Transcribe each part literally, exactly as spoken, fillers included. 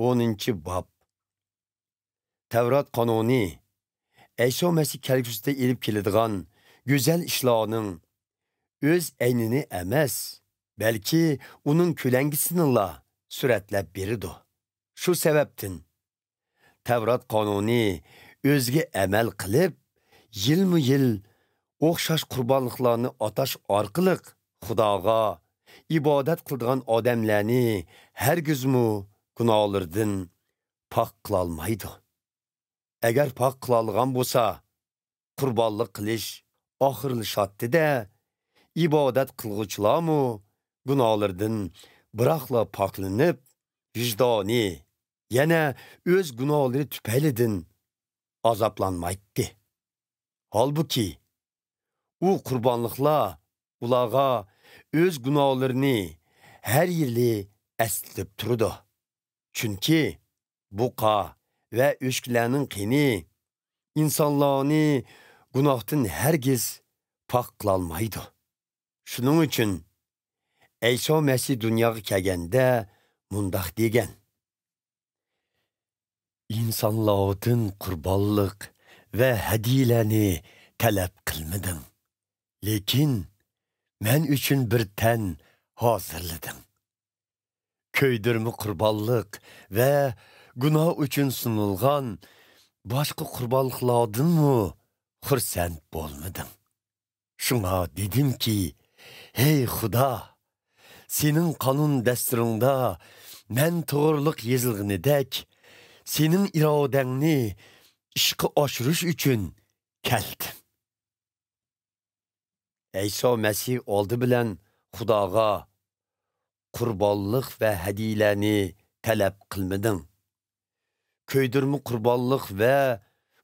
ئونىنچى باب. تەۋرات قانۇنى ئەيسا مەسىھ كەلگۈسىدە ئېلىپ كېلىدىغان گۈزەل ئىشلارنىڭ ئۆز ئەينىنى ئەمەس، بەلكى ئۇنىڭ كۆلەڭگىسىنىلا سۈرەتلەپ بېرىدۇ. شۇ سەۋەبتىن، تەۋرات قانۇنى ئۆزىگە ئەمەل قىلىپ، يىلمۇ يىل ئوخشاش قۇربانلىقلارنى ئاتاش ئارقىلىق خۇداغا ئىبادەت قىلىدىغان ئادەملەرنى ھەرگىزمۇ گۇناھلىرىدىن پاك قىلالمايدۇ. ئەگەر پاك قىلالىغان بولسا، قۇربانلىق قىلىش ئاخىرلىشاتتى-دە، ئىبادەت قىلغۇچىلارمۇ گۇناھلىرىدىن بىراقلا پاكلىنىپ، ۋىجدانى يەنە ئۆز گۇناھلىرى تۈپەيلىدىن ئازابلانمايتتى. ھالبۇكى، ئۇ قۇربانلىقلار ئۇلارغا ئۆز گۇناھلىرىنى ھەر يىلى ئەسلىتىپ تۇرىدۇ. چۈنكى بۇقا ۋە ئۆچكىلەرنىڭ قېنى ئىنسانلارنى گۇناھتىن ھەرگىز پاك قىلالمايدۇ. شۇنىڭ ئۈچۈن ئەيسا مەسىھ دۇنياغا كەلگەندە مۇنداق دېگەن: «ئىنسانلاردىن قۇربانلىق ۋە ھەدىيىلەرنى تەلەپ قىلمىدىڭ، لېكىن مەن ئۈچۈن بىر تەن ھازىرلىدىڭ. كۆيدۈرمە قۇربانلىق ۋە گۇناھ ئۈچۈن سۇنۇلغان باشقا قۇربانلىقلاردىنمۇ خۇرسەن بولمىدىڭ. شۇڭا دېدىمكى، ھەي خۇدا، سېنىڭ قانۇن دەستۇرۇڭدا مەن توغرۇلۇق يېزىلغىنىدەك، سېنىڭ ئىرادەڭنى ئىشقا ئاشۇرۇش ئۈچۈن كەلدىم.» ئەيسا مەسىھ ئالدى بىلەن خۇداغا: «قۇربانلىق ۋە ھەدىيىلەرنى تەلەپ قىلمىدىڭ. كۆيدۈرمە قۇربانلىق ۋە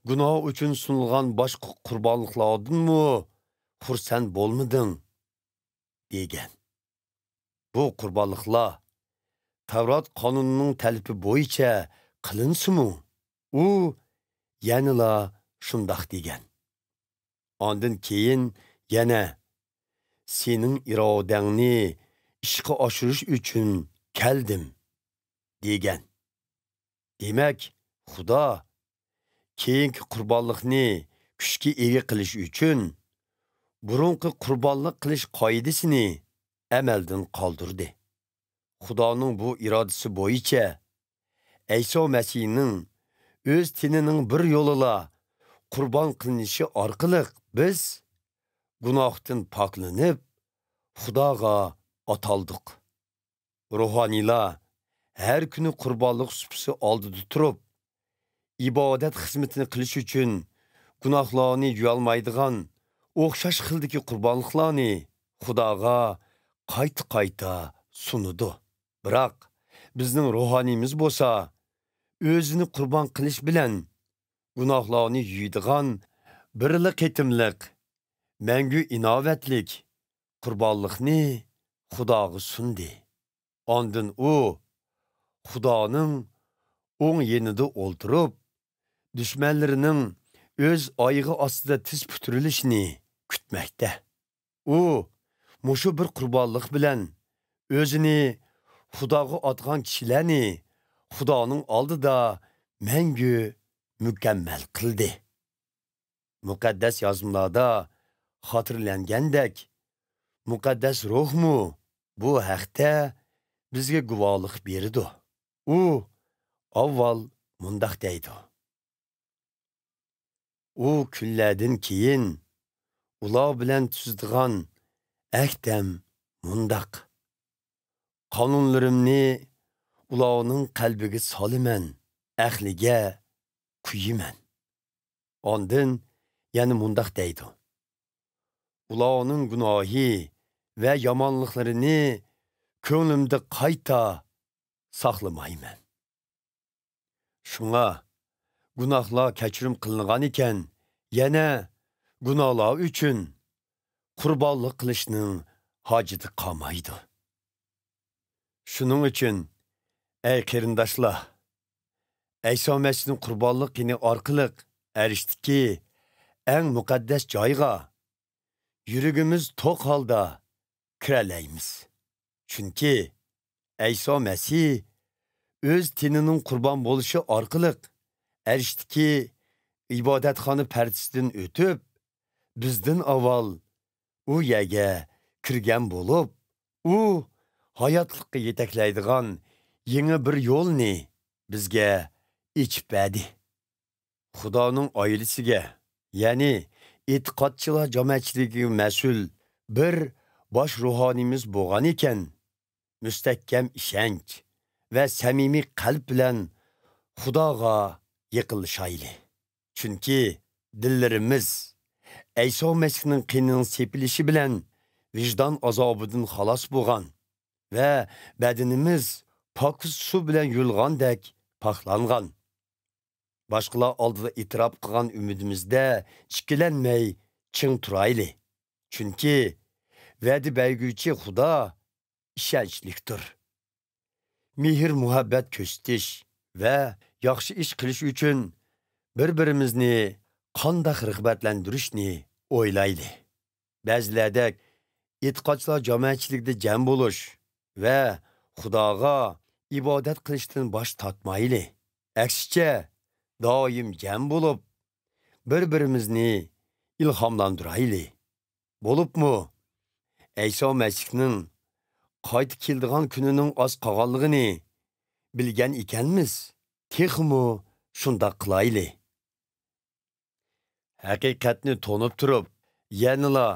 گۇناھ ئۈچۈن سۇنۇلغان باشقا قۇربانلىقلاردىنمۇ خۇرسەن بولمىدىڭ» دېگەن. بۇ قۇربانلىقلار تەۋرات قانۇنىنىڭ تەلىپى بويىچە قىلىنسىمۇ، ئۇ يەنىلا شۇنداق دېگەن. ئاندىن كېيىن يەنە: «سېنىڭ ئىرادەڭنى ئىشقا ئاشۇرۇش ئۈچۈن كەلدىم» دېگەن. دېمەك، خۇدا كېيىنكى قۇربانلىقنى كۈچكە ئىگە قىلىش ئۈچۈن بۇرۇنقى قۇربانلىق قىلىش قائىدىسىنى ئەمەلدىن قالدۇردى. خۇدانىڭ بۇ ئىرادىسى بويىچە ئەيسا مەسىھنىڭ ئۆز تېنىنىڭ بىر يولىلا قۇربان قىلىنىشى ئارقىلىق بىز گۇناھتىن پاكلىنىپ، خۇداغا ئاتالدۇق. روھانىيلار ھەر كۈنى قۇربانلىق سۇپىسى ئالدىدا تۇرۇپ، ئىبادەت خىزمىتىنى قىلىش ئۈچۈن گۇناھلارنى يۇيالمايدىغان ئوخشاش خىلدىكى قۇربانلىقلارنى خۇداغا قايتا-قايتا سۇنىدۇ. بىراق بىزنىڭ روھانىيىمىز بولسا ئۆزىنى قۇربان قىلىش بىلەن گۇناھلارنى يۇيىدىغان بىرلا قېتىملىق، مەڭگۈ ئىناۋەتلىك قۇربانلىقنى خۇداغا سۇندى. ئاندىن ئۇ خۇدانىڭ ئوڭ يېنىدا ئولتۇرۇپ، دۈشمەنلىرىنىڭ ئۆز ئايىغى ئاستىدا تىز پۈتتۈرۈلۈشىنى كۈتمەكتە. ئۇ مۇشۇ بىر قۇربانلىق بىلەن ئۆزىنى خۇداغا ئاتىغان كىشىلەرنى خۇدانىڭ ئالدىدا مەڭگۈ مۇكەممەل قىلدى. مۇقەددەس يازمىلاردا خاتىرىلەنگەندەك، مۇقەددەس روھمۇ بۇ ھەقتە بىزگە گۇۋاھلىق بېرىدۇ. ئۇ ئاۋۋال مۇنداق دەيدۇ: «ئۇ كۈنلەردىن كېيىن ئۇلار بىلەن تۈزىدىغان ئەھدەم مۇنداق: قانۇنلىرىمنى ئۇلارنىڭ قەلبىگە سالىمەن، ئەقلىگە قۇيىمەن.» ئاندىن يەنە مۇنداق دەيدۇ: «ئۇلارنىڭ گۇناھى ۋە يامانلىقلىرىنى كۆڭلۈمدە قايتا ساقلىمايمەن.» شۇڭا گۇناھلار كەچۈرۈم قىلىنغان ئىكەن، يەنە گۇناھلار ئۈچۈن قۇربانلىق قىلىشنىڭ ھاجىتى قالمايدۇ. شۇنىڭ ئۈچۈن، ئەي قېرىنداشلار، ئەيسا مەسىھنىڭ قۇربانلىق قېنى ئارقىلىق ئەرشتىكى ئەڭ مۇقەددەس جايغا يۈرىكىمىز توق ھالدا كىرەلەيمىز. چۈنكى ئەيسا مەسىھ ئۆز تېنىنىڭ قۇربان بولۇشى ئارقىلىق ئەرشتىكى ئىبادەتخانا پەردىسىدىن ئۆتۈپ، بىزدىن ئاۋۋال ئۇ يەرگە كىرگەن بولۇپ، ئۇ ھاياتلىققا يېتەكلەيدىغان يېڭى بىر يولنى بىزگە ئېچىپ بەردى. خۇدانىڭ ئائىلىسىگە، يەنى ئېتىقادچىلار جامائەتچىلىكىگە مەسئۇل بىر باش روھانىيمىز بولغان ئىكەن، مۇستەھكەم ئىشەنچ ۋە سەمىمىي قەلب بىلەن خۇداغا يېقىنلىشايلى. چۈنكى دىللىرىمىز ئەيسا مەسىھنىڭ قېنىنىڭ سېپىلىشى بىلەن ۋىجدان ئازابىدىن خالاس بولغان ۋە بەدىنىمىز پاكىز سۇ بىلەن يۇيۇلغاندەك پاكلانغان. باشقىلار ئالدىدا ئېتىراپ قىلغان ئۈمىدىمىزدە ئىككىلەنمەي چىڭ تۇرايلى. چۈنكى ۋەدە بەرگۈچى خۇدا ئىشەنچلىكتۇر. مېھىر-مۇھەببەت كۆرسىتىش ۋە ياخشى ئىش قىلىش ئۈچۈن بىر-بىرىمىزنى قانداق رىغبەتلەندۈرۈشنى ئويلايلى. بەزىلەردەك ئېتىقادچىلار جامائەتچىلىكىدە جەم بولۇش ۋە خۇداغا ئىبادەت قىلىشتىن باش تارتمايلى. ئەكسىچە، دائىم جەم بولۇپ، بىر-بىرىمىزنى ئىلھاملاندۇرايلى. بولۇپمۇ ئەيسا مەسىھنىڭ قايتا كېلىدىغان كۈنىنىڭ ئاز قالغانلىقىنى بىلگەن ئىكەنمىز، تېخىمۇ شۇنداق قىلايلى. ھەقىقەتنى تونۇپ تۇرۇپ، يەنىلا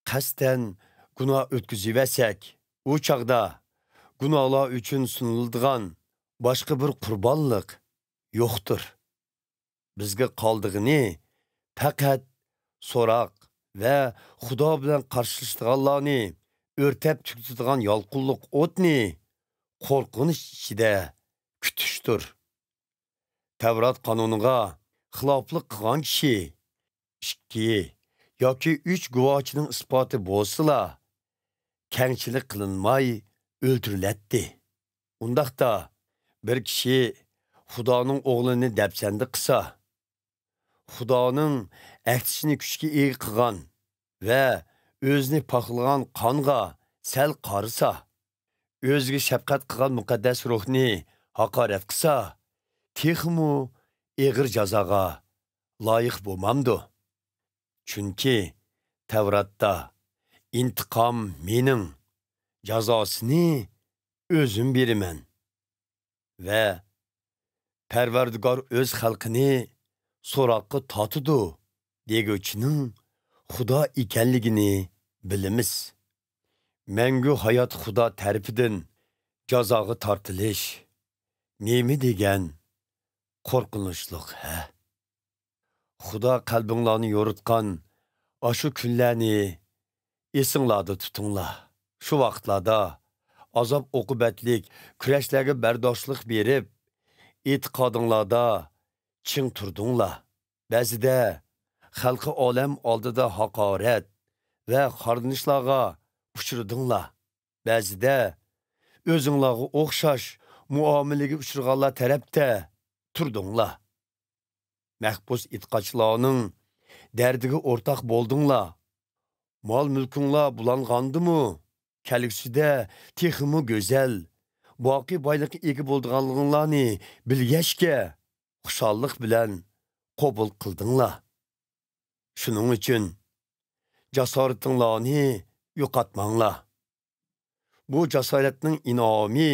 قەستەن گۇناھ ئۆتكۈزۈۋەرسەك، ئۇ چاغدا گۇناھلار ئۈچۈن سۇنۇلىدىغان باشقا بىر قۇربانلىق يوقتۇر. بىزگە قالىدىغىنى پەقەت سوراق ۋە خۇدا بىلەن قارشىلىشىدىغانلارنى ئۆرتەپ تۈگىتىدىغان يالقۇنلۇق ئوتنى قورقۇنچ ئىچىدە كۈتۈشتۇر. تەۋرات قانۇنىغا خىلاپلىق قىلغان كىشى ئىككى ياكى ئۈچ گۇۋاھچىنىڭ ئىسپاتى بولسىلا، كەڭچىلىك قىلىنماي ئۆلتۈرۈلەتتى. ئۇنداقتا، بىر كىشى خۇدانىڭ ئوغلىنى دەپسەندە قىلسا، خۇدانىڭ ئەھدىسىنى كۈچكە ئىگە قىلغان ۋە ئۆزىنى پاكلىغان قانغا سەل قارىسا، ئۆزىگە شەپقەت قىلغان مۇقەددەس روھنى ھاقارەت قىلسا، تېخىمۇ ئېغىر جازاغا لايىق بولمامدۇ؟ چۈنكى تەۋراتتا، «ئىنتىقام مېنىڭ، جازاسىنى ئۆزۈم بېرىمەن» ۋە «پەرۋەردىگار ئۆز خەلقىنى سوراققا تارتىدۇ» دېگۈچىنىڭ خۇدا ئىكەنلىكىنى بىلىمىز. مەڭگۈ ھايات خۇدا تەرىپىدىن جازاغا تارتىلىش نېمە دېگەن قورقۇنچلۇق، ھە؟ خۇدا قەلبىڭلارنى يورۇتقان ئاشۇ كۈنلەرنى ئېسىڭلاردا تۇتۇڭلار. شۇ ۋاقىتلاردا ئازاب-ئوقۇبەتلىك كۈرەشلەرگە بەرداشلىق بېرىپ، ئېتىقادىڭلاردا چىڭ تۇردۇڭلار. بەزىدە خەلقى ئالەم ئالدىدا ھاقارەت ۋە خارلىنىشلارغا ئۇچرىدىڭلار. بەزىدە ئۆزۈڭلارغا ئوخشاش مۇئامىلىگە ئۇچرىغانلار تەرەپتە تۇردۇڭلار. مەھبۇس ئېتىقادچىلارنىڭ دەردىگە ئورتاق بولدۇڭلار. مال-مۈلكۈڭلار بۇلانغاندىمۇ، كەلگۈسىدە تېخىمۇ گۈزەل، باقىي بايلىققا ئىگە بولىدىغانلىقىڭلارنى بىلگەچكە، خۇشاللىق بىلەن قوبۇل قىلدىڭلار. شۇنىڭ ئۈچۈن جاسارىتىڭلارنى يوقاتماڭلار. بۇ جاسارەتنىڭ ئىنئامى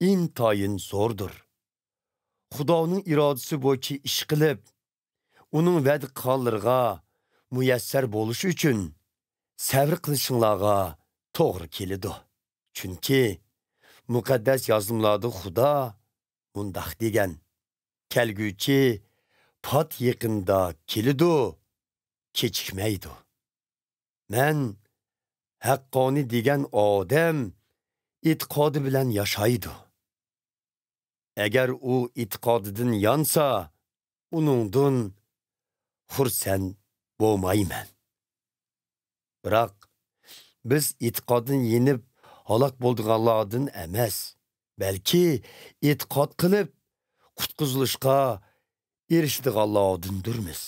ئىنتايىن زوردۇر. خۇدانىڭ ئىرادىسى بويىچە ئىش قىلىپ، ئۇنىڭ ۋەدە قىلغانلىرىغا مۇيەسسەر بولۇش ئۈچۈن سەۋر قىلىشىڭلارغا توغرا كېلىدۇ. چۈنكى مۇقەددەس يازمىلاردا خۇدا مۇنداق دېگەن: «كەلگۈچى پات يېقىندا كېلىدۇ، كېچىكمەيدۇ. مەن ھەققانىي دېگەن ئادەم ئېتىقادى بىلەن ياشايدۇ. ئەگەر ئۇ ئېتىقادىدىن يانسا، ئۇنىڭدىن خۇرسەن بولمايمەن.» بىراق، بىز ئېتىقادتىن يېنىپ ھالاك بولىدىغانلاردىن ئەمەس، بەلكى ئېتىقاد قىلىپ قۇتقۇزۇلۇشقا ئېرىشىدىغانلاردىندۇرمىز.